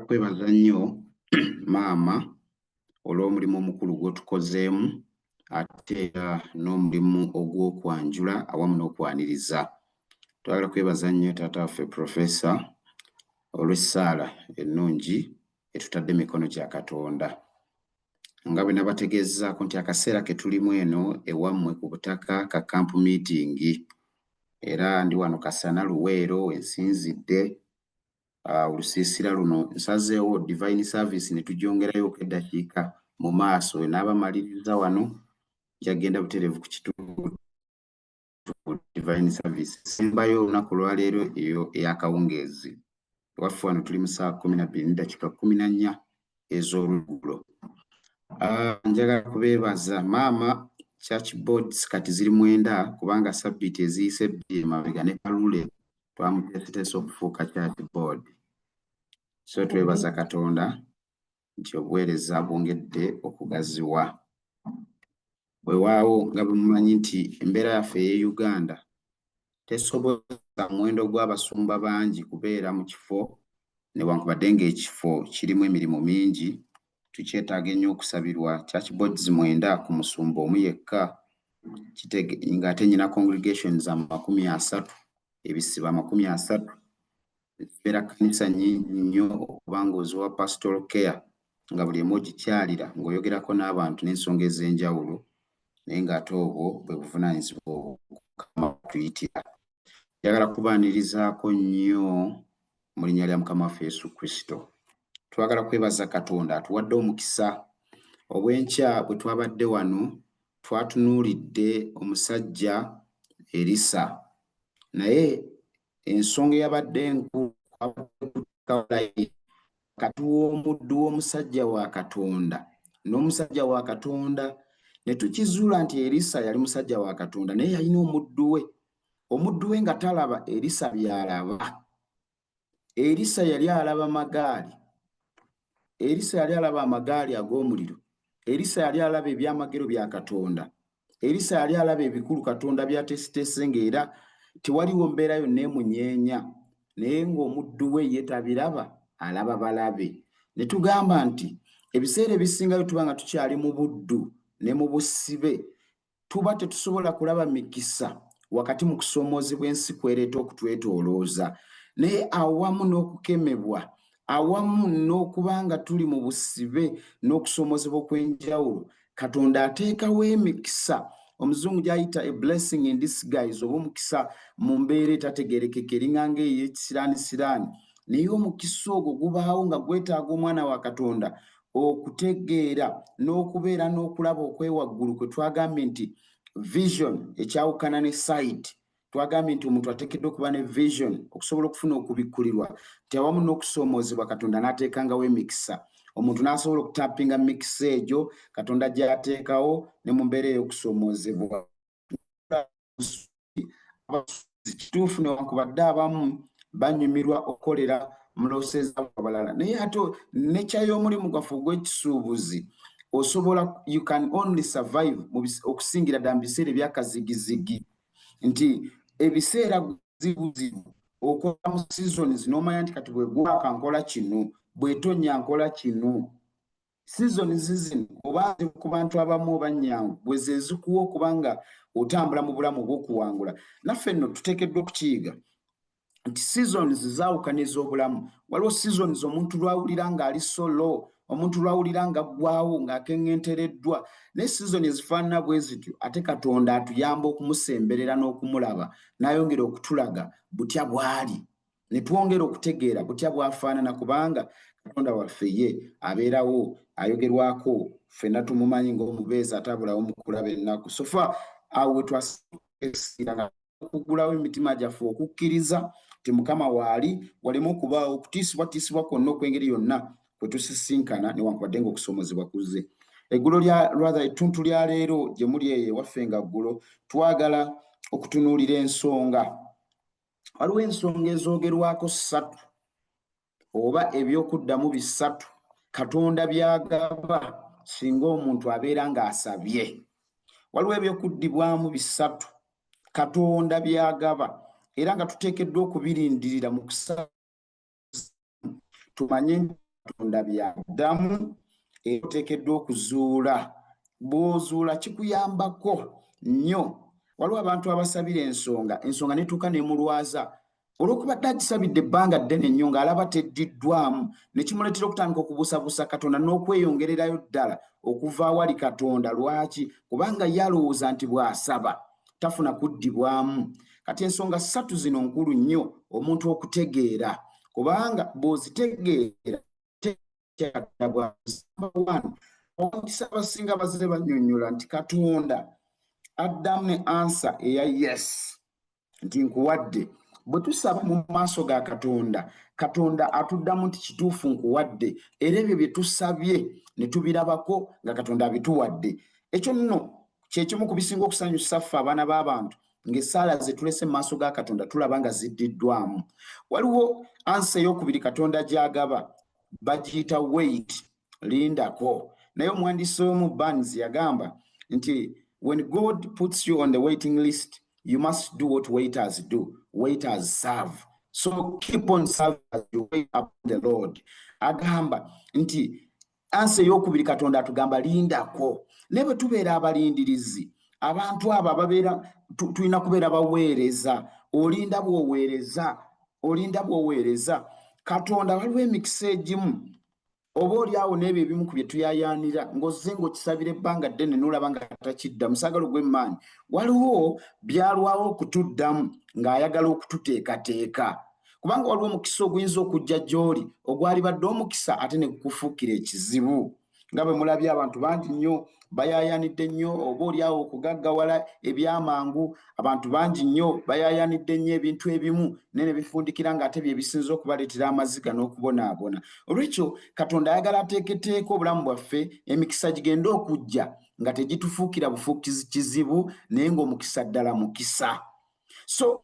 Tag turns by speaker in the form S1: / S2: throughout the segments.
S1: Kwebaza nnyo maama olw'omulimu omukulu gw'otukozeemu, ate era n'omulimu ogw'okwanjula awamu n'okwaniriza. Twagala kwebaza nnyo taata waffe Profesa olw'essaala ennungi etutadde mikono gya Katonda. Nga bwe nabategeezaako nti akaseera ke tulimu eno ewammwe ku butaka ka camp meeting, era ndi wano Kasana Luweero ensinzidde olusiisira luno. Nsazeewo divine service ne tugyongerayoko eddakiika mu maaso. N'abamaliriza wano njagenda butereevu ku kituuti, divine service sembayo olunaku olwaleero eyo ey'akawungeezi. Ewaffe wano tuli mu ssaawa 12:14 ez'oluggulo. Njagala kubeebaza maama. Church boards kati ziri 9, kubanga sabbiiti eziyise 2 emabega ne Kalule twamuteeseteese okufuuka church board. So twebaza Katonda nti obuweereza bwongedde okugaziwa. Weewaawo, nga bwe mumanyi nti embeera yaffe ey'e Uganda tesobozesa muwendo gw'abasumba bangi kubeera mu kifo, newankubadde ng'ekifo kirimu emirimu mingi, tukyetaaga ennyo okusabirwa. Church boards 9 ku musumba omu yekka, ng'ate nyina congregations 30, ebisibo 30. Zibeera kkanisa nnyingi nnyo okuba ng'oziwa pastoral care, nga buli emu ogikyalira ng'oyogerako n'abantu n'ensonga ez'enjawulo, naye ng'ate obwo bwe buvunaanyizibwa obukama tuyitira. Njagala kubaanirizaako nnyo mu linnya lya Mukama waffe Yesu Kristo. Twagala kwebaza Katonda atuwadde omukisa. Obwenkya bwe twabadde wano twatunuulidde omusajja Erisa, naye ensonga eyabadde enkulu wakati w'omuddu w'omusajja wa Katonda n'omusajja wa Katonda, ne tukizuula nti Erisa yali musajja wa Katonda, naye yalina omuddu we, omuddu we nga talaba Erisa by'alaba. Erisa yali alaba magaali, Erisa yali alaba amagaali ag'omuliro, Erisa yali alaba ebyamagero bya Katonda, Erisa yali alaba ebikulu Katonda by'ateeseteese, ng'era tewaliwo mbeera yonna emunyeenya, naye ng'omuddu we ye tabiraba, alaba balabe. Ne tugamba nti ebiseera ebisinga bwe tuba nga tukyali mu buddu ne mu busibe, tuba tetusobola kulaba mikisa wakati mu kusoomoozebwa ensi kw'ereeta okutwetoolooza. Naye awamu n'okukemebwa, awamu n'okuba nga tuli mu busibe n'okusoomoozebwa okw'enjawulo, Katonda ateekawo emikisa, omuzungu gy'ayita a blessing in disguise, oba omukisa mu mbeera etategeerekeka, eringa ng'ey'ekisiraanisiraani. Naye omukisa ogwo gubaawo nga gwetaaga omwana wa Katonda okutegeera n'okubeera n'okulaba okwewaggulu, kwe twagambye nti vision ekyawukana ne sight. Twagambye nti omuntu ateekeddwa okuba ne vision okusobola okufuna okubikkulirwa nti awamu n'okusoomoozebwa Katonda n'ateekangawo emikisa, omuntu n'asobola okutapinga mikisa egyo Katonda gy'ateekawo ne mu mbeera ey'okusoomoozebwa. Kituufu, newankubadde abamu banyumirwa okukolera mu losses abalala, naye ate nekya y'omulimu gwaffe ogw'ekisuubuzi osobola, you can only survive okusingira ddala mu biseera ebyakazigizigi, nti ebiseera zibuzibu okola mu seasons, n'omanya nti kati bwe gwaka nkola kino, bwetonya nkola kino. Seasons zino oba ku bantu abamu oba nnyangu bwe ze zikuwa okuba nga otambula mu bulamu obw'okuwangula. Naffe nno tuteekeddwa okukiyiga nti seasons zaawukana ez'obulamu. Waliwo seasons omuntu lwawulira ng'ali so low, omuntu lwawulira ng'aggwawo, ng'akeŋŋentereddwa, naye season ezifaanana bwe zityo ate Katonda atuyamba okumusemberera n'okumulaba, n'ayongera okutulaga butya bw'ali, ne twongera okutegeera butya bw'afaanana, kubanga Katonda waffe ye abeerawo ayogerwako, ffenna tumumanyi ng'omubeezi atabulawo mu kulaba ennaku. So far awo we twasiira nga okugulawo emitima gyaffe okukkiriza nti Mukama waali, waleme okubaawo okutiisibwatiisibwa kwonna okw'engeri yonna kwe tusisinkana, newankubadde ng'okusoomozebwa kuzze. Eggulo lya, rather ettuntu lya leero gye muli eyo ewaffe nga ggulo, twagala okutunuulira ensonga. Waliwo ensonga ezoogerwako ssatu oba ebyokuddamu bisatu Katonda by'agaba singa omuntu abeera ng'asabye. Waliwo ebyokuddibwamu bisatu Katonda by'agaba era nga tuteekeddwa okubirindirira mu kusaba, tumanye Katonda by'addamu, era oteekeddwa okuzuula. Bw'ozuula kikuyambako nnyo. Waliwo abantu abasabira ensonga, ensonga netuuka nemulwaza olw'okubadde agisabidde ebbanga ddene nnyo ng'alaba teddiddwamu, ne kimuleetera okutandika okubuusabuusa Katonda n'okweyongererayo ddala okuva awali Katonda. Lwaki? Kubanga ye alowooza nti bw'asaba tafuna kuddibwamu. Kati ensonga ssatu zino nkulu nnyo omuntu okutegeera, kubanga bw'ozitegeera omukisa. Abasinga bazze bannyonnyola nti Katonda addamu ne answer eya yes, nti nkuwadde. Bwe tusaba mu maaso ga Katonda, Katonda atuddamu nti kituufu, nkuwadde, era ebyo bye tusabye ne tubirabako nga Katonda abituwadde. Ekyo nno kyekimu ku bisinga okusanyusa ffe abaana b'abantu, ng'essaala ze tulese mu maaso ga Katonda tulaba nga ziddiddwamu. Waliwo answer ey'okubiri Katonda gy'agaba, bagiyita wait, lindako. Naye omuwandiisi omu Barnes yagamba nti when God puts you on the waiting list, you must do what waiters do. Waiters serve, so keep on serving as you wait upon the Lord. Agamba nti answer ey'okubiri Katonda atugamba lindako. Naye bwe tubeera abalindirizi, abantu abo ababeera, tulina kubeera baweereza. Olinda bw'oweereza, olinda bw'oweereza Katonda. Waliwo emikisa egimu oba oli awo n'ebyo ebimu ku bye tuyayaanira, ng'ozze ng'okisabira ebbanga ddene n'olaba nga takiddamu. Saagala ogw'emmaanyi. Waliwo byalwawo okutuddamu ng'ayagala okututeekateeka, kubanga waliwo omukisa oguyinza okujja gy'oli ogwalibadde omukisa ate ne gukufuukira ekizibu, nga bwe mulabye abantu bangi nnyo bayaayanidde nnyo oba oli awo okugaggawala ebyamangu. Abantu bangi nnyo bayaayanidde nnyo ebintu ebimu, naye ne bifundikira ng'ate bye bisinza okubaleetera amaziga n'okubonaabona. Olwekyo Katonda ayagala ateeketeeka obulamu bwaffe, emikisa gigende okujja nga tegitufuukira bufuukizi kizibu, naye ng'omukisa ddala mukisa. So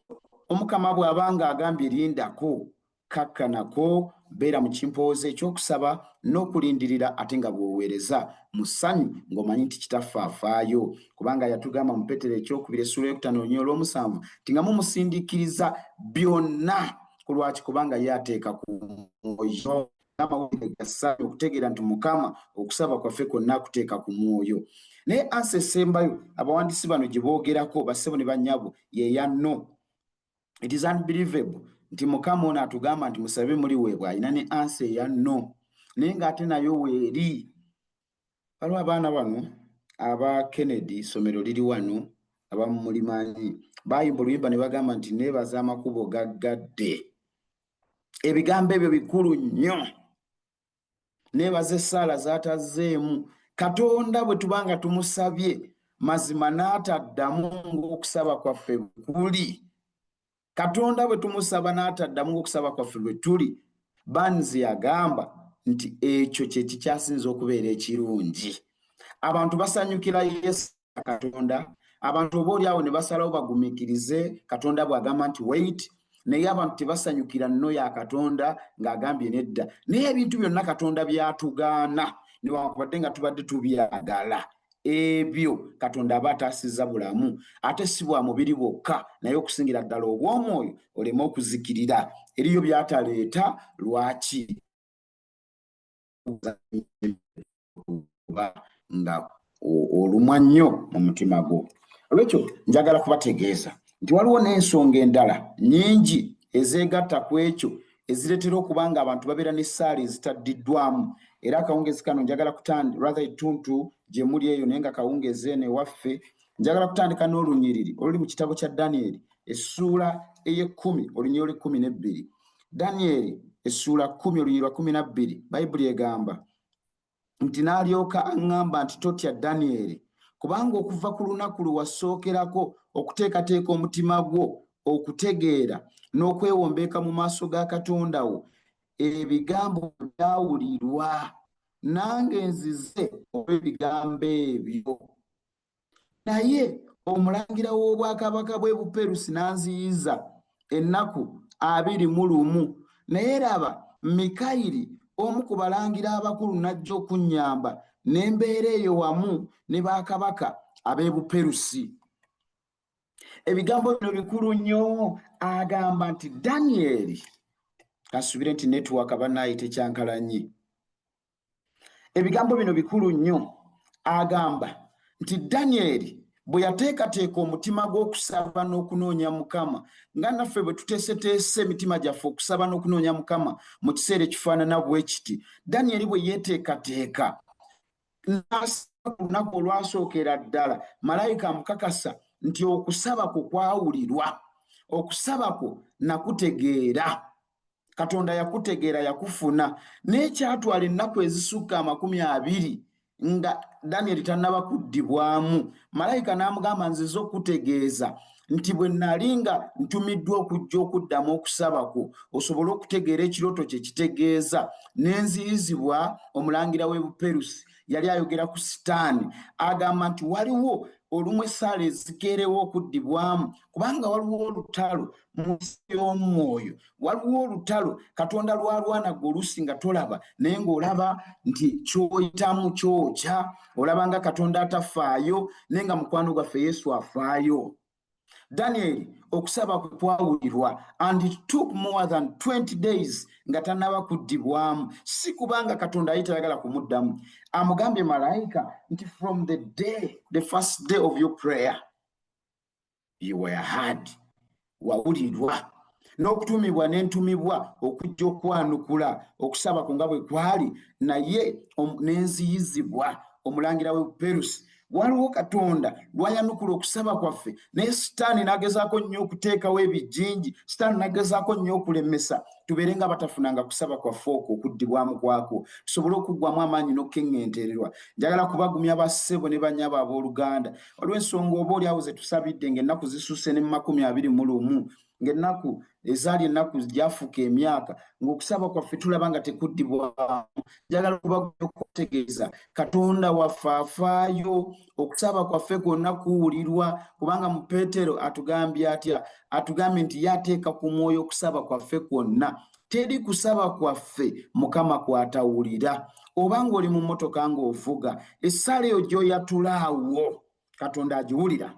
S1: Omukama bw'aba nga agambye lindako, kakkanako, beera mu kimpowoozo ekyokusaba n'okulindirira, ate nga bw'oweereza mu ssanyu ng'omanyi nti Kitaffe afaayo, kubanga yatugamba mu Petero ekyokubiri essuula eyokutaano olunyiriri olw'omusanvu nti nga mumusindiikiriza byonna. Ku lwaki? Kubanga ye ateeka ku mwoyo. Amawulire gassanyu okutegeera nti Mukama okusaba kwaffe kwonna akuteeka ku mwoyo. Naye answer esembayo abawandiisi bano gye boogerako, bassebo ne bannyabo, yeya no. It is unbelievable nti Mukama ono atugamba nti musabe muliweebwa, alina ne answer eya no, naye ng'ate nayo weeri. Waliwo abaana bano aba Kennedy, ssomero liri wano, abamu mulimanyi, baayimba oluyimba ne bagamba nti neebaza amakubo gaggadde. Ebigambo ebyo bikulu nnyo. Neebaza essaala z'atazzeemu. Katonda bwe tuba nga tumusabye mazima n'ataddamu ng'okusaba kwaffe kuli, Katonda bwe tumusaba n'ataddamu ng'okusaba kwaffe bwe tuli, Barnes yagamba nti ekyo kye kikyasinza okubeera ekirungi. Abantu basanyukira Yesu Katonda. Abantu oba oli awo ne basalawo bagumiikirize Katonda bw'agamba nti wait, naye abantu tebasanyukira nno ya Katonda ng'agambye nedda. Naye ebintu byonna Katonda by'atugaana, newankubadde nga tubadde tubyagala, ebyo Katonda aba ataasizza bulamu, ate si bwa mubiri bwokka, naye okusingira ddala obw'omwoyo, oleme okuzikirira. Eriyo byataleeta. Lwaki? Kuba nga olumwa nnyo mu mutima gwo. Olwekyo njagala kubategeeza nti waliwo n'ensonga endala nnyingi ezeegatta ku ekyo ezireetera okuba nga abantu babeera n'essaala ezitaddiddwamu. Era akawungezi kano njagala kutandi, rather ettuntu gye muli eyo, naye nga kawungezi eno ewaffe, njagala kutandika n'olunyiriri oluli mu kitabo kya Danyeri essuula ey'ekkumi, olunyiriri olw'e-12. Danyeri essuula 10, olunyiriri lwa 12, Bayibuli egamba nti, "N'alyoka aŋŋamba nti, Totya, Danyeri, kubanga okuva ku lunaku lwe wasookerako okuteekateeka omutima gwo okutegeera n'okwewombeeka mu maaso ga Katonda wo, ebigambo byawulirwa, nange nzize olw'ebigambo ebyo. Naye omulangira w'obwakabaka bw'e Buperusi n'anziyiza ennaku 21. Naye laba, Mikayiri, omu ku balangira abakulu, n'ajja okunnyamba, ne mbeera eyo wamu ne bakabaka ab'e Buperusi." Ebigambo bino bikulu nnyo. Agamba nti Danyeri, kasubire nti network bannaayi tekyankalanye. Ebigambo bino bikulu nnyo. Agamba nti Danyeri bwe yateekateeka omutima gw'okusaba n'okunoonya Mukama, nga naffe bwe tuteeseteese emitima gyaffe okusaba n'okunoonya Mukama mu kiseera ekifaanana bwe kiti. Danyeri bwe yeeteekateeka n'asaba ku lunaku olwasookera ddala, malayika amukakasa nti okusaba kwo kwawulirwa, okusaba kwo nakutegeera. Katonda yakutegeera, yakufuna. Naye kyatwala ennaku ezisukka 20 nga Danyeri tannaba kuddibwamu. Malayika n'amugamba, nzize okutegeeza nti bwe nali nga ntumiddwa okujja okuddamu okusaba kwo osobole okutegeera ekirooto kye kitegeeza, ne nziyizibwa omulangira w'e Buperusi. Yali ayogera ku Sitaani. Agamba nti waliwo olumu essaala ezikeerewo okuddibwamu kubanga waliwo olutalo mu nsi y'omwoyo, waliwo olutalo Katonda lwalwana gwe oluusi nga tolaba, naye ng'olaba nti ky'oyitamu kyokya, olaba nga Katonda atafaayo, naye nga mukwano gwaffe Yesu afaayo. Daniel okusaba kwe kwawulirwa, and it took more than 20 days nga tannaba kuddibwamu. Si kubanga Katonda yali tayagala kumuddamu. Amugambye malayika nti from the day, the first day of your prayer, you were heard, wawulirwa n'okutumibwa n'entumibwa okujja okwanukula okusaba ku nga bwe kwali, naye n'enziyizibwa omulangira w'e Perusi. Waliwo Katonda lwayanukula okusaba kwaffe, naye Sitaani n'agezaako nnyo okuteekawo ebijinji, Sitaani n'agezaako nnyo okulemesa tubeere nga batafunanga kusaba kwaffe okwo okuddibwamu kwakwo, tusobole okuggwamu amaanyi n'okukeŋŋentererwa. Njagala kubagumya bassebo ne bannyabo abooluganda, waliwo ensonga oba oli awo ze tusabidde ng'ennaku zisusse ne mu 21, ng'ennaku ezaali ennaku gyafuuka emyaka, ng'okusaba kwaffe tulaba nga tekuddibwamu. Njagala kubagumya okutegeeza Katonda waffe afaayo, okusaba kwaffe kwonna kuwulirwa, kubanga mu Peetero atugambye atya? Atugambye nti ye ateeka ku mwoyo okusaba kwaffe kwonna. Teri kusaba kwaffe Mukama kwatawulira. Oba ng'oli mu mmotoka ng'ovuga, essaala eyo gy'oyatula awo Katonda agiwulira.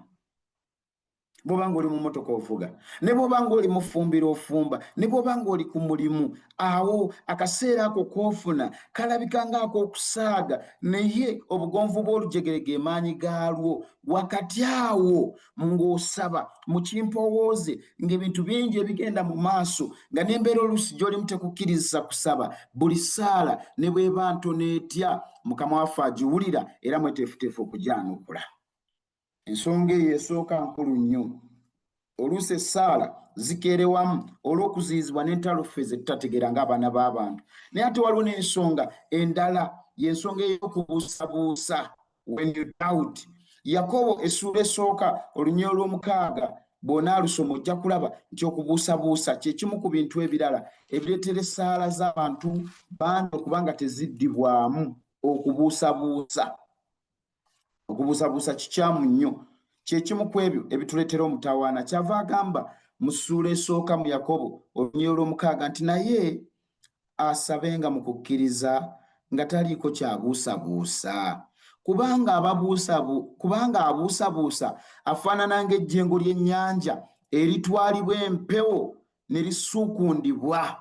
S1: Bw'oba ng'oli mu mmotoka ovuga, ne bw'oba ng'oli mufumbiro ofumba, ne bw'oba ng'oli ku mulimu, awo akaseera ako k'ofuna kalabika ng'ak'okusaaga, naye obugonvu bw'olujegere ge maanyi gaalwo. Wakati awo ng'osaba mu kimpowooze, ng'ebintu bingi ebigenda mu maaso, nga n'embeera oluusi gy'olimu tekukkiriza kusaba, buli ssaala ne bw'eba ntono etya, Mukama waffe agiwulira era mweteefuteefu okugyanukula. Ensonga eyo esooka nkulu nnyo. Oluusi essaala zikeerewamu olw'okuziyizibwa n'entalo ffe ze tutategeera ng'abaana b'abantu. Naye ate waliwo n'ensonga endala, y'ensonga ey'okubuusabuusa, when you doubt. Yakobo essuula esooka olunyiriri olw'omukaaga bw'onaalusoma ojja kulaba nti okubuusabuusa kye kimu ku bintu ebirala ebireetera essaala z'abantu bangi okuba nga teziddibwamu. Okubuusabuusa, okubuusabuusa kikyamu nnyo, kye kimu ku ebyo ebituleetera omutawaana. Kyava agamba mu ssuula esooka mu Yakobo olunyiriri olw'omukaaga nti naye asabenga mu kukkiriza nga taliiko kyabuusabuusa, kubanga abuusabuusa afaanana ng'ejjengo ly'ennyanja eritwalibwa empewo ne lisuukundibwa.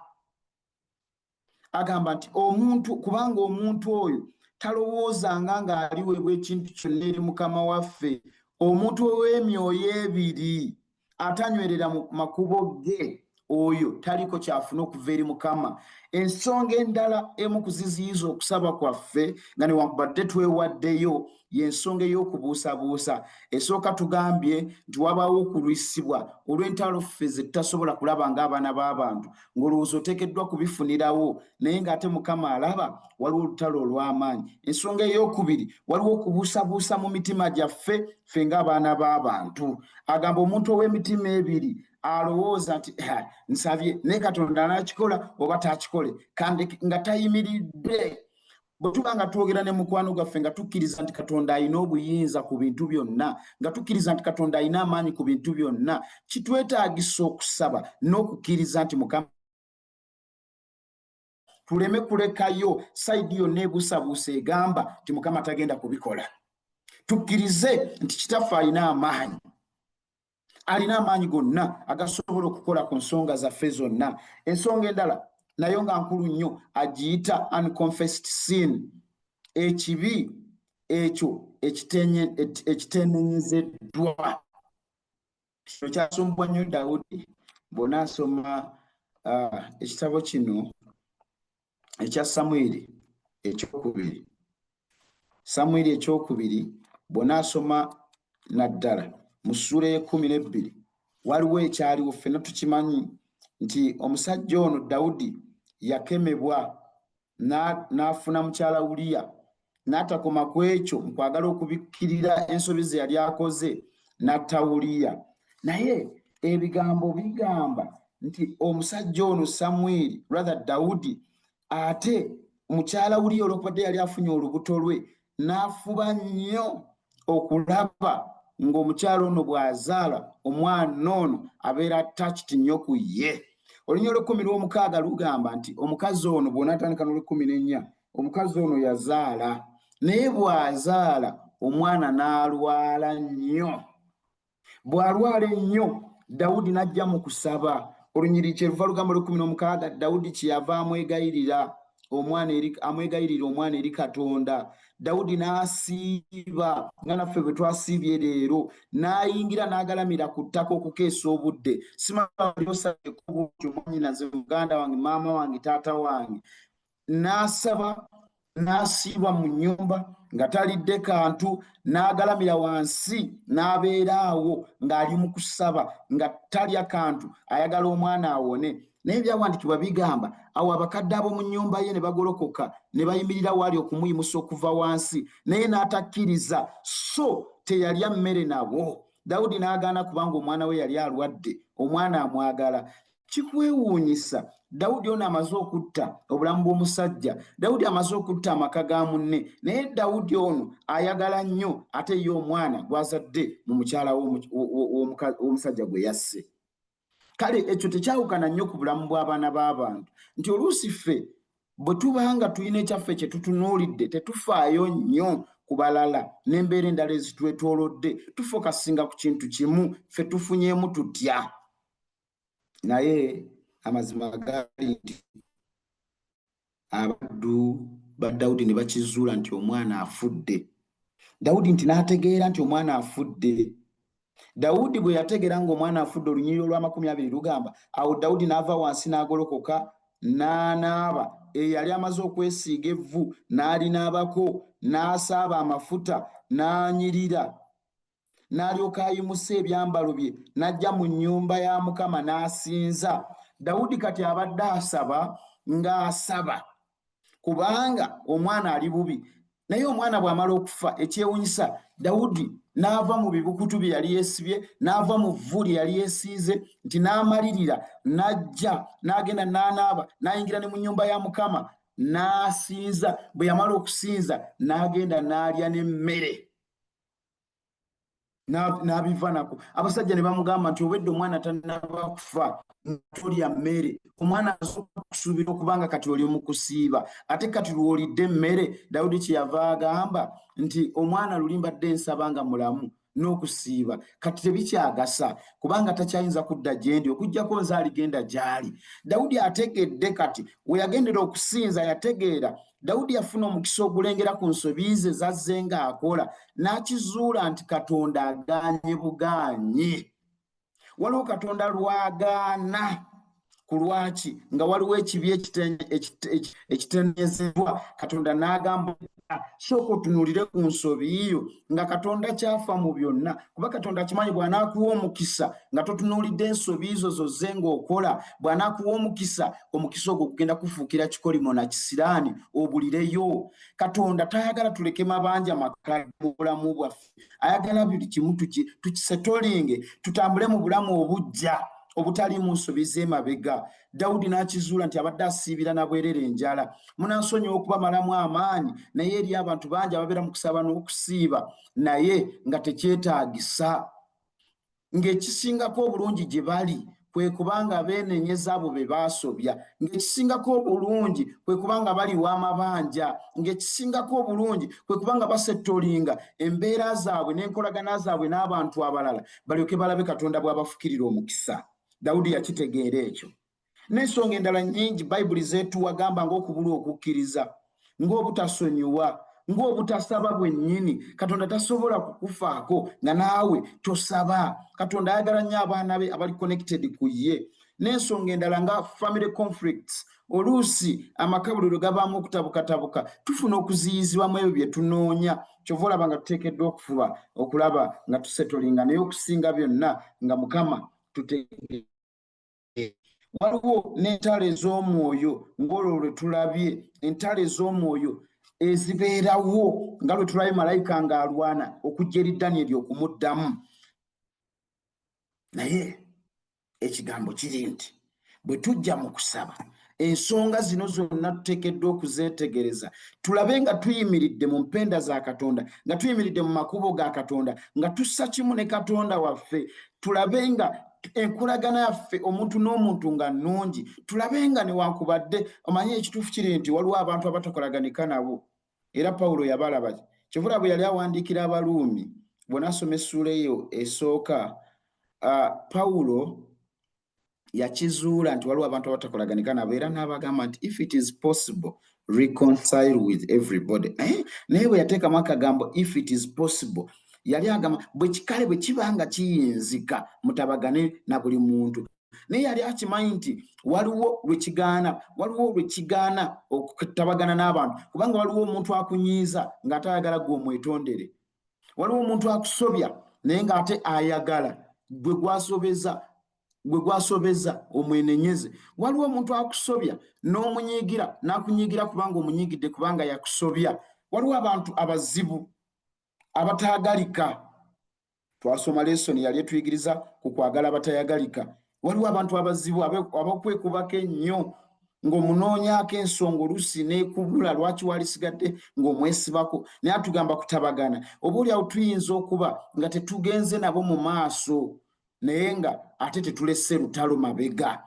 S1: Agamba nti omuntu, kubanga omuntu oyo talowoozanga ng'aliweebwa ekintu kyonna eri Mukama waffe. Omuntu ow'emyoyo ebiri atanywerera mu makubo ge, oyo taliko kyafuna okuva eri Mukama. Ensonga endala emu ku ziziyiza okusaba kwaffe nga newankubadde twewaddeyo y'ensonga ey'okubuusabuusa. Esooka tugambye nti wabaawo okulwisibwa olw'entalo ffe ze tutasobola kulaba ng'abaana b'abantu, ng'olowooza oteekeddwa kubifunirawo, naye ng'ate Mukama alaba waliwo olutalo olw'amaanyi. Ensonga ey'okubiri, waliwo okubuusabuusa mu mitima gyaffe ffe ng'abaana b'abantu. Agamba omuntu ow'emitima ebiri alowooza nti nsabye naye Katonda anaakikola oba taakikole, kandi nga tayimiridde. Bwe tuba nga twogera ne mukwano gwaffe nga tukkiriza nti Katonda alina obuyinza ku bintu byonna, nga tukkiriza nti Katonda alina amaanyi ku bintu byonna, kitwetaagisa okusaba n'okukkiriza nti Mukama, tuleme kulekayo sayidi yonna ebuusabuusa egamba nti Mukama tagenda kubikola. Tukkirize nti Kitaffe alina amaanyi, alina amaanyi gonna agasobola okukola ku nsonga zaffe zonna. Ensonga endala nayo nga nkulu nnyo agiyita unconfessed sin. Ekibi ekyo ekitenenyezeddwa kino kyasumbwa nnyo Dawudi. Bw'onaasoma ekitabo kino ekya Samwiri ekyokubiri, Samwiri ekyokubiri, bw'onaasoma naddala mu ssuula ey'ekkumi n'ebbiri, waliwo ekyaliwo. Ffenna tukimanyi nti omusajja ono Dawudi yakemebwa n'afuna mukyala Uliya, n'atakoma ku ekyo, mu kwagala okubikkirira ensobi ze yali akoze, n'atta Uliya. Naye ebigambo bigamba nti omusajja ono Samwiri, rather Dawudi, ate mukyala Uliya, olwokubadde yali afunye olubuto lwe, n'afuba nnyo okulaba ng'omukyala ono bw'azaala omwana ono abeera attached nnyo ku ye. Olunya olw'ekkumi lw'omukaaga lugamba nti omukazi ono, bw'onaatandika n'olw'ekkumi n'ennya, omukazi ono yazaala, naye bw'azaala omwana n'alwala nnyo. Bw'alwala ennyo, Dawudi n'ajja mu kusaba. Olunyiriri kyeruva lugamba olw'ekkumi n'omukaaga, Dawudi kyeyava amwegayirira omwana eri, amwegayirira omwana eri Katonda. Dawudi n'asiiba nga naffe bwe twasiibye leero, n'ayingira n'agalamira ku ttaka okukeesa obudde. Simalosabeko bwotyo, mwannyinaze, muganda wange, maama wange, taata wange? N'asaba, n'asiiba mu nnyumba nga talidde kantu, n'agalamira wansi, n'abeera awo ng'ali mu kusaba nga talya kantu, ayagala omwana awone. Naye ebyawandiikibwa bigamba, awo abakadde ab'omu nnyumba ye ne bagolokoka ne bayimirira waali okumuyimusa okuva wansi, naye n'atakkiriza, so teyalya mmere nabo. Dawudi n'agaana kubanga omwana we yali alwadde, omwana amwagala. Kikwewuunyisa, Dawudi ono amaze okutta obulamu bw'omusajja, Dawudi amaze okutta amaka ga munne, naye Dawudi ono ayagala nnyo ate ye omwana gw'azadde mu mukyala w'omusajja gwe yasse. Kale ekyo tekyawukana nnyo ku bulamu bw'abaana b'abantu, nti oluusi ffe bwe tuba nga tulina ekyaffe kye tutunuulidde, tetufaayo nnyo ku balala n'embeera endala ezitwetoolodde. Tufokasinga ku kintu kimu, ffe tufunyeemu tutya. Naye amazima gali nti abaddu ba Dawudi ne bakizuula nti omwana afudde. Dawudi nti n'ategeera nti omwana afudde. Dawudi bwe yategeera ng'omwana afudde, olunyiriri olw'amakumi abiri lugamba, awo Dawudi n'ava wansi n'agolokoka n'anaaba, eyali amaze okwesiiga evvu n'alinaabako, n'asaaba amafuta, n'anyirira, n'alyoka ayimusa ebyambalo bye, n'ajja mu nnyumba ya Mukama n'asinza. Dawudi kati abadde asaba ng'asaba kubanga omwana ali bubi, naye omwana bw'amala okufa, ekyewunyisa, Dawudi n'ava mu bibukutu bye yali yeesibye, n'ava mu vvu lye yali yeesiize, nti n'amalirira n'ajja n'agenda n'anaaba, n'ayingira ne mu nnyumba ya Mukama n'asinza. Bwe yamala okusinza, n'agenda n'alya n'emmere n'abiva nako. Abasajja ne bamugamba nti, "Obwedde omwana tannaba kufa, tolya mmere. Omwana asobola okusuubira okubanga kati oli mu kusiiba, ate kati lw'olidde emmere." Dawudi kyeyava agamba nti, "Omwana luli mbadde nsaba nga mulamu, n'okusiiba kati tebikyagasa, kubanga takyayinza kudda gyendi okuggyako nze aligenda gy'ali." Dawudi ategedde kati we yagendera okusinza. Yategeera, Dawudi yafuna omukisa ogulengera ku nsobi ze zazze ng'akola, n'akizuula nti Katonda agaanye bugaanyi. Waliwo Katonda lw'agaana. Ku lwaki? Nga waliwo ekibi ekitenezebwa, Katonda n'agamba, "Sooka otunuulire ku nsobi yo." Nga Katonda kyafa mu byonna, kuba Katonda akimanyi bw'anaakuwa omukisa nga totunuulidde ensobi zo zozze ng'okola, bw'anaakuwa omukisa, omukisa ogwo gugenda kufuukira kikolimo na kisiraani obulireyo. Katonda tayagala tuleke mabanja makadde mu bulamu bwaffe. Ayagala buli kimu tukisetolinge, tutambule mu bulamu obujja obutaliimu nsobi z'emabega. Dawudi n'akizuula nti abadde asiibira na bwerere enjala. Munansonyiwa okubamalamu amaanyi, naye eri abantu bangi ababeera mu kusaba n'okusiiba naye nga tekyetaagisa, ng'ekisingako obulungi gye bali kwe kubanga beenenyeza abo be baasobya, ng'ekisingako obulungi kwe kubanga baliwa amabanja, ng'ekisingako obulungi kwe kubanga basettolinga embeera zaabwe n'enkolagana zaabwe n'abantu abalala, balyoke balabe Katonda bw'abafukirira omukisa. Dawudi yakitegeera ekyo n'ensonga endala nnyingi Bayibuli zeetuwa, gamba ng'okubulwa okukkiriza, ng'obutasonyiwa, Ng'obutasaba bwennyini, Katonda tasobola kukufaako nga naawe tosaba. Katonda ayagala nnyo abaana be abali connected ku ye. N'ensonga endala nga family conflicts, oluusi amaka buli lwe gabaamu okutabukatabuka, tufuna okuziyizibwa mu ebyo bye tunoonya. Kyova olaba nga tuteekeddwa okufuba okulaba nga tusetolinga, naye okusinga byonna nga Mukama tutegeera. Waliwo n'entalo ez'omwoyo, ng'olwo lwe tulabye, entalo ez'omwoyo ezibeerawo nga lwe tulabye malayika ng'alwana okujja eri Danyeri okumuddamu. Naye ekigambo kiri nti bwe tujja mu kusaba, ensonga zino zonna tuteekeddwa okuzeetegereza, tulabe nga tuyimiridde mu mpenda za Katonda, nga tuyimiridde mu makubo ga Katonda, nga tussa kimu ne Katonda waffe, tulabe nga enkolagana yaffe omuntu n'omuntu nga nnungi, tulabe nga newankubadde omanyi ekituufu kiri nti waliwo abantu abatakolaganika nabo, era Pawulo yabalaba. Kyovula bwe yali awandiikira Abaruumi, bw'onaasoma essuula eyo esooka, Pawulo yakizuula nti waliwo abantu abatakolaгаnika nabo, era n'abagamba nti, "If it is possible, reconcile with everybody." Eh? Naye bwe yateekamu akagambo "if it is possible", yali agamba bwe kikale bwe kiba nga kiyinzika, mutabagane na buli muntu. Naye yali akimanyi nti waliwo lwekigaana, waliwo lwekigaana okutabagana n'abantu, kubanga waliwo omuntu akunyiiza ng'ate ayagala gwe omwetondere, waliwo omuntu akusobya naye ng'ate ayagala gwe gwasobeza, gwe gwasobeza omwenenyeze, waliwo omuntu akusobya n'omunyiigira n'akunyiigira kubanga omunyiigidde kubanga yakusobya. Waliwo abantu abazibu abataagalika. Twasoma lesson yali etuyigiriza ku kwagala abatayagalika. Waliwo abantu abazibu abakwekubako ennyo, ng'omunoonyaako ensonga oluusi n'ekubula lwaki walisigadde ng'omwesibako. Naye atugamba kutabagana. Oba oliawo tuyinza okuba nga tetugenze nabo mu maaso, naye nga ate tetulese lutalo mabega.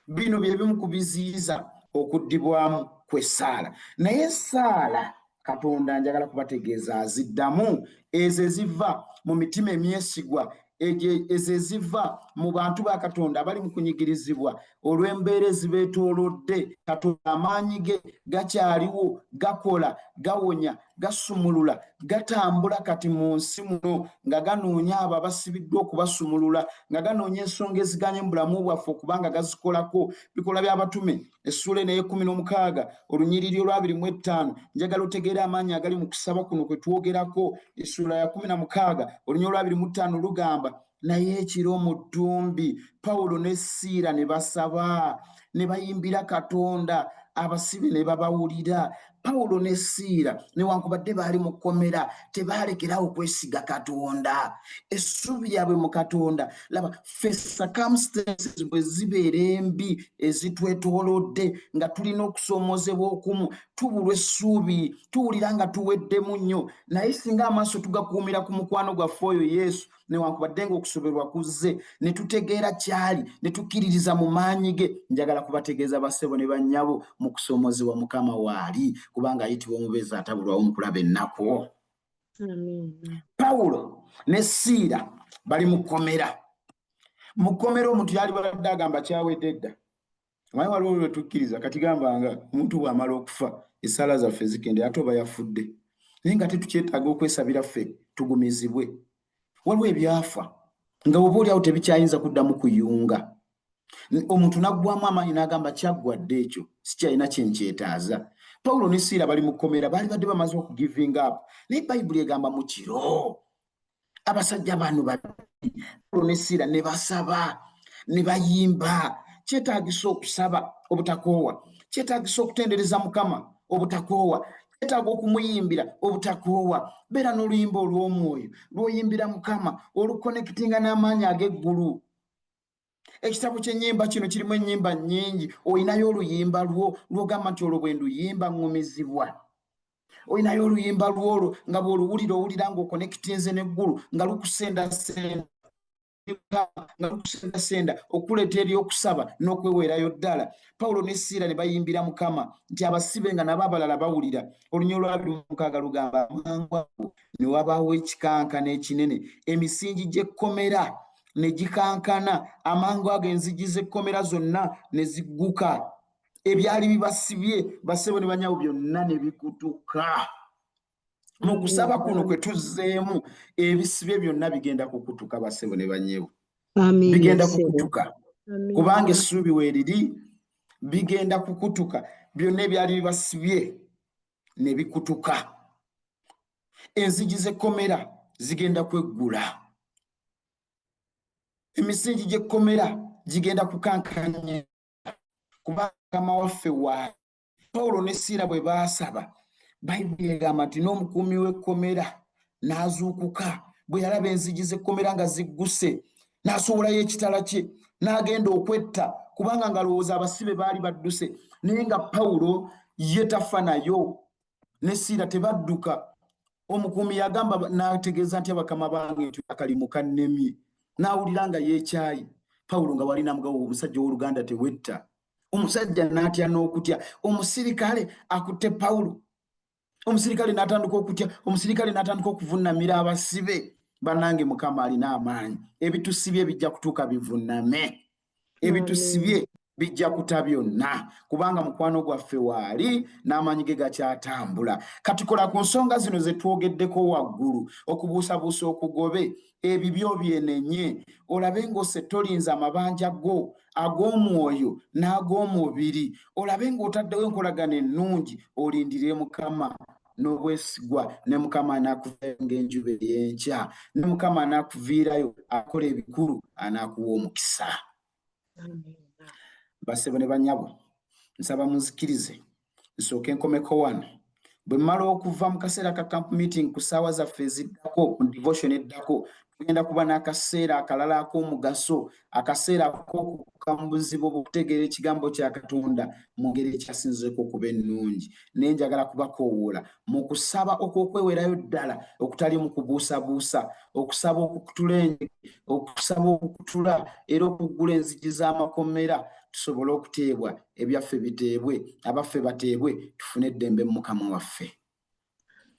S1: Bino bye bimu ku biziyiza okuddibwamu kw'essaala. Naye essaala Katonda, njagala kubategeeza, aziddamu ezo eziva mu mitima emyesigwa, ezo eziva mu bantu ba Katonda abali mu kunyigirizibwa olw'embeera ezibeetoolodde. Katonda amaanyi ge gakyaliwo, gakola, gawonya, gasumulula, gatambula kati mu nsi muno nga ganoonya abo abasibiddwa okubasumulula, nga ganoonya ensonga eziganye mu bulamu bwaffe okubanga gazikolako. Bikolwa by'Abatume essuula eno ey'e16, olunyiriri olw'25. Njagala otegeere amaanyi agali mu kusaba kuno kwe twogerako. Essuula ya 16, olunyiriri olw'25 lugamba, "Naye ekiro mu ddumbi Pawulo ne Siira ne basaba ne bayimbira Katonda, abasibe ne babawulira." Pawulo ne Siira, newankubadde baali mu kkomera, tebaalekerawo kwesiga Katonda, essuubi lyabwe mu Katonda. Laba ffe circumstances bwe zibeera embi ezitwetoolodde, nga tulina okusoomoozebwa okumu, tubulwa essuubi, tuwulira nga tuweddemu nnyo. Naye singa amaaso tugakuumira ku mukwano gwaffe oyo Yesu, newankubadde nga okusoberwa kuzze, ne tutegeera kyali, ne tukkiririza mu maanyi ge, njagala kubategeeza bassebo ne bannyabo, mu kusoomozebwa Mukama waali, kubanga ayitibwa omubeezi atabulwawo mu kulaba ennaku. Pawulo ne Siira bali mu kkomera. Mu kkomera omuntu yali badde agamba kyawedde dda. Omanyi waliwo lwe tukkiriza kati gamba nga omuntu bw'amala okufa, essaala zaffe zikende, ate oba yafudde, naye nga tetukyetaaga okwesabira ffe tugumizibwe. Waliwo ebyafa nga oba oliawo tebikyayinza kuddamu kuyunga, omuntu naggwamu amaanyi n'agamba kyaggwa dde, ekyo sikyalina kyenkyetaaza. Pawulo ne Siira bali mu kkomera, baali badde bamaze okugivinga up, naye Bayibuli egamba mu kiro abasajja bano babiri, Pawulo ne Siira, ne basaba ne bayimba. Kyetaagisa okusaba obutakoowa, kyetaagisa okutendereza Mukama obutakoowa, kyetaaga okumuyimbira obutakoowa. Beera n'oluyimba olw'omwoyo lw'oyimbira Mukama, oluconnectinga n'amaanyi ag'eggulu. Ekitabo ky'ennyimba kino kirimu ennyimba nnyingi. Olinayo oluyimba lwo lw'ogamba nti olwo bwe nduyimba ŋŋumizibwa? Olinayo oluyimba lwolwo nga bw'oluwulira owulira ng'oconnectinze n'eggulu, nga lukusendasenda, nga lukusendasenda okuleeta eri okusaba n'okweweerayo ddala? Pawulo ne Siira ne bayimbira Mukama nti abasibe nga nabo abalala bawulira. Olunyiriri olw'26 lugamba, "Amangu ago ne wabaawo ekikankana ekinene, emisingi gy'ekkomera ne gikankana, amangu ago enzigi z'ekkomera zonna ne zigguka, ebyali bibasibye, basebo ne banyabo, byonna ne bikutuka." Mu kusaba kuno kwe tuzzeemu, ebisibe byonna bigenda kukutuka, bassebo ne bannyebo. Bigenda kukutuka kubanga essuubi weeriri. Bigenda kukutuka byonna ebyali bibasibye ne bikutuka. Enzigi z'ekkomera zigenda kweggula, emisingi gy'ekkomera gigenda kukankanya, kubanga Mukama waffe wa Pawulo ne Siira bwe baasaba, Bayibuli egamba nti n'omukuumi w'ekkomera n'azuukuka. Bwe yalaba enzigi z'ekkomera nga zigguse, n'asowolayo ekitala kye n'agenda okwetta, kubanga ng'alowooza abasibe baali badduse. Naye nga Pawulo ye tafa nayo ne Siira tebadduka. Omukuumi yagamba n'ategeeza nti, "Abakama bange, nti akalimu kannemye." N'awulira nga yeekyayi. Pawulo nga wali namugawo, "Omusajja ow'oluganda, tewetta." Omusajja n'atya n'okutya. Omusirikale akutte Pawulo, omusirikale n'atandika okutya, omusirikale n'atandika okuvunnamira abasibe. Bannange, Mukama alina amaanyi. Ebitusibye bijja kutuuka bivunname, ebitusibye bijja kuta byonna, kubanga mukwano gwaffe waali n'amaanyi ge gakyatambula. Katikola ku nsonga zino ze twogeddeko waggulu. Okubuusabuusa okugobe, ebibyo byenenye, olabe ng'osetolinza amabanja go ag'omwoyo n'ag'omubiri, olabe ng'otaddewo enkolagano ennungi, olindire Mukama n'obwesigwa, ne Mukama anaakuviirayo ng'enjuba ey'enkya, ne Mukama anaakuviirayo akola ebikulu, anaakuwa omukisa. Bassebo ne bannyabo, nsaba munzikirize nsooke nkomeko wano. Bwe mmala okuva mu kaseera ka camp meeting, ku ssaawa zaffe eziddako, mu devotion eddako, tugenda kuba n'akaseera akalala ak'omugaso, akaseera ak'okukka mu buzibu bw'okutegeera ekigambo kya Katonda mu ngeri ekyasinzeeko okuba ennungi. Naye njagala kubakoowoola mu kusaba okw'okwewerayo ddala okutali mu kubuusabuusa, okusaba okukutula enjege, okusaba okukutula era okuggula enzigi z'amakomera, tusobole okuteebwa, ebyaffe biteebwe, abaffe bateebwe, tufune eddembe mu Mukama waffe.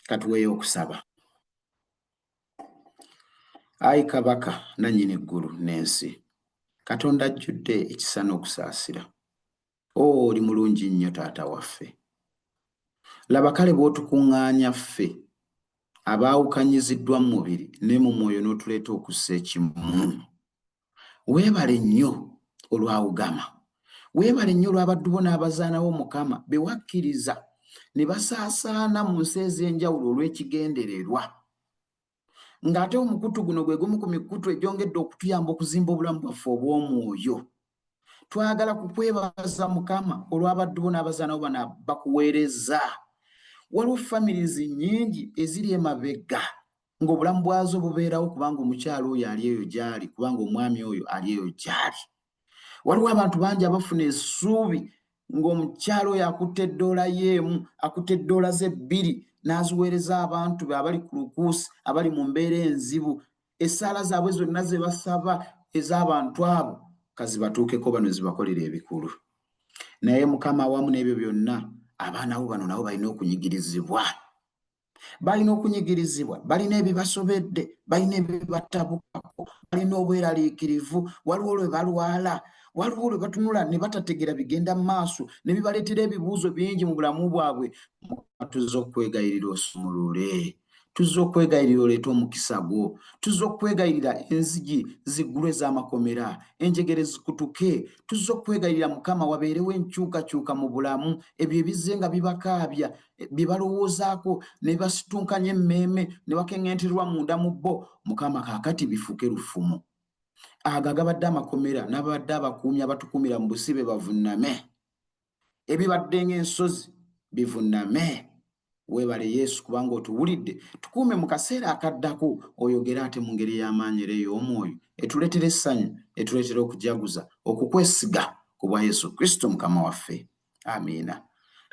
S1: Katuweeyo okusaba. Ayi Kabaka nannyini ggulu n'ensi, Katonda ajjudde ekisa n'okusaasira, o oli mulungi nnyo, Taata waffe. Laba kale bw'otukuŋŋaanya ffe abaawukanyiziddwa mu mubiri ne mu mwoyo, n'otuleeta okussa ekimu. Weebale nnyo olwawugama, weebale nnyo olw'abaddu bo n'abazaana bo, Mukama, be wakkiriza ne basaasaana mu nsi ez'enjawulo olw'ekigendererwa, ng'ate omukutu guno gwe gumu ku mikutu egyongedde okutuyamba okuzimba obulamu bwaffe obw'omwoyo. Twagala kukwebaza, Mukama, olw'abaddu bo n'abazaana bo bano bakuweereza. Waliwo families nnyingi eziri emabega ng'obulamu bwazo bubeerawo kubanga omukyalo oyo ali eyo gy'ali, kubanga omwami oyo ali eyo gy'ali. Waliwo abantu bangi abafuna essuubi ng'omukyalo oyo akutte eddoola ye emu, akutte eddoola ze bbiri, n'aziweereza abantu be abali ku lukuusi, abali mu mbeera enzibu. Essaala zaabwe zonna ze basaba ez'abantu abo kazibatuukeko bano, zibakolera ebikulu. Naye Mukama, awamu n'ebyo byonna, abaana bo bano nabo balina okunyigirizibwa, balina okunyigirizibwa, balina ebibasobedde, balina ebibatabukako, balina obweraliikirivu. Waliwo lwe balwala, waliwo lwe batunula ne batategeera bigenda mu maaso, ne bibaleetera ebibuuzo bingi mu bulamu bwabwe. Tuzze okwegayirira osumulule, tuzze okwegayirira oleete omukisa gwo, tuzze okwegayirira enzigi ziggulwe ez'amakomera, enjegere zikutuke. Tuzze okwegayirira, Mukama, wabeerewo enkyukakyuka mu bulamu. Ebyo ebizze nga bibakaabya, bye balowoozaako ne basitunkanya emmeeme ne bakeŋŋentererwa munda mu bo, Mukama, kaakati bifuuke lufumo. Ago agabadde amakomera n'ababadde abakuumi abatukuumira mu busibe bavunname, ebibadde ng'ensozi bivunname. Weebale Yesu kubanga otuwulidde. Tukuume mu kaseera akaddako, oyogere ate mu ngeri ey'amaanyi era ey'omwoyo etuleetera essanyu, etuleetera okujaguza okukwesiga ku bwa Yesu Kristo Mukama waffe. Amiina.